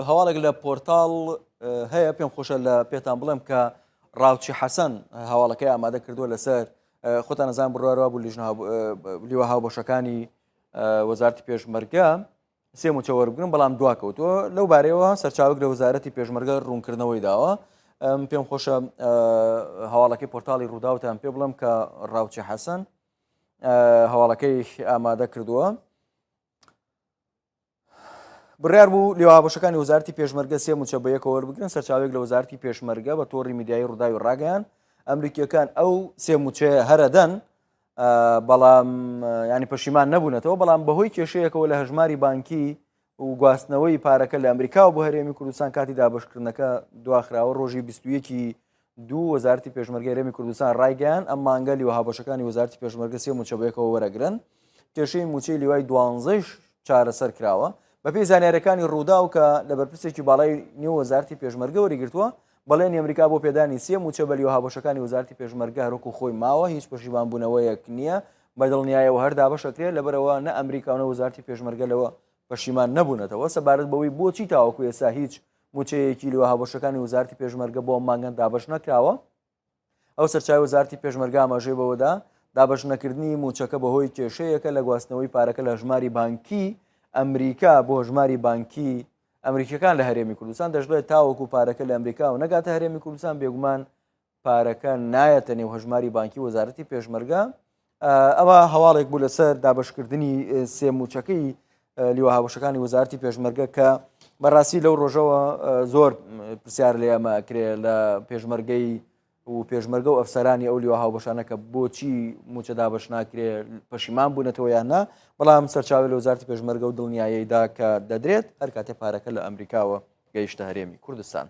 هەواڵێک لە پۆرتاڵ هەیە پێم خۆشە لە پێتان بڵێم کە ڕاوچی حەسەن هەواڵەکەی ئامادە کردووە لەسەر خۆتان نەزان بڕواروا بوو لیژنە لیوە هاوبەشەکانی وەزارتی پێشمەرگە سێ موچە وەربگرن بەڵام دواکەوتووە لەو بارەیەوە سەرچاوک لە وەزارەتی پێشمەرگە ڕوونکردنەوەی داوە پێم خۆشە هەواڵەکەی پۆرتاڵی ڕووداوتان پێ بڵم کە ڕاوچی حەسەن هەواڵەکەی ئامادە کردووە. بڕیار بوو لیوا هاوبەشەکانی وەزارەتی پێشمەرگە سێ موچە بە یەکەوە وەربگرن، سەرچاوەیەک لە وەزارەتی پێشمەرگە بە تۆڕی میدیایی ڕووداوی ڕاگەیاند، ئەمریکییەکان ئەو سێ موچەیە هەرەدەن، بەڵام ینی پەشیمان نەبوونەتەوە، بەڵام بەهۆی کێشەیەکەوە لە هەژماری بانکی و گواستنەوەی پارەکە لە ئەمریکاوە بۆ هەرێمی کوردستان کاتی دابەشکردنەکە دواخراوە ڕۆژی 21 دوو وەزارەتی پێشمەرگەی هەرێمی کوردستان ڕایگەیاند، ئەم مانگە لیوا هاوبەشەکانی وەزارەتی پێشمەرگە سێ مووچە بەیەکەوە وەرەگرن، کێشەی مووچەی لیوای دوانزەیش چارەسەر کراوە. بەپێی زانیارییەکانی ڕووداو کە لە بەرپرسێکی باڵای نێو وەزارەتی پێشمەرگە وەریگرتووە، بەڵێنی ئەمریکا بۆ پێدانی سێ مووچە بە لیوا هاوبەشەکانی وەزارەتی پێشمەرگە هەروەکو خۆی ماوە، هیچ پەشیمانبوونەوەیەک نییە، بەدڵنیایەوە هەر دابەش ئەکرێت، لەبەرئەوە نە ئەمریکا و نە وەزارەتی پێشمەرگە لەوە پەشیمان نەبوونەتەوە. سەبارەت بەوەی بۆچی تاوەکو ئێستا هیچ مووچەیەکی لیوا هاوبەشەکانی وەزارەتی پێشمەرگە بۆ ئەم مانگە دابەش نەکراوە، ئەو سەرچاوەی وەزارەتی پێشمەرگە ئاماژەی بەوەدا، دابەش نەکردنی مووچەکە بەهۆی کێشەیەکە لە گواستنەوەی پارەکە لە هەژماری بانکی ئەمریکا بۆ هەژماری بانکی ئەمریکیەکان لە هەرێمی کوردستان، دەشڵێت تاوەکو پارەکە لە ئەمریکاوە نەگاتە هەرێمی کوردستان بێگومان پارەکە نایەتە نێو هەژماری بانکی وەزارەتی پێشمەرگە. ئەوە هەواڵێک بوو لەسەر دابشکردنی سێ موچەکەی لیوا هاوشەکانی وەزارتی پێشمەرگە کە بەڕاستی لەو ڕۆژەوە زۆر پرسیار لێ ئەمە ئەکرێ لە پێشمەرگەی و پێشمەرگە و ئەفسەرانی ئەو لیوا هاوبەشانە کە بۆچی موچە دابش ناکرێ پەشیمان بوونەتەوە یان نا بەڵام سەرچاوی لە وەزارتی پێشمەرگە و دڵنیایی دا کە دەدرێت هەر کاتێ پارەکە لە ئەمریکاوە گەیشتە هەرێمی کوردستان.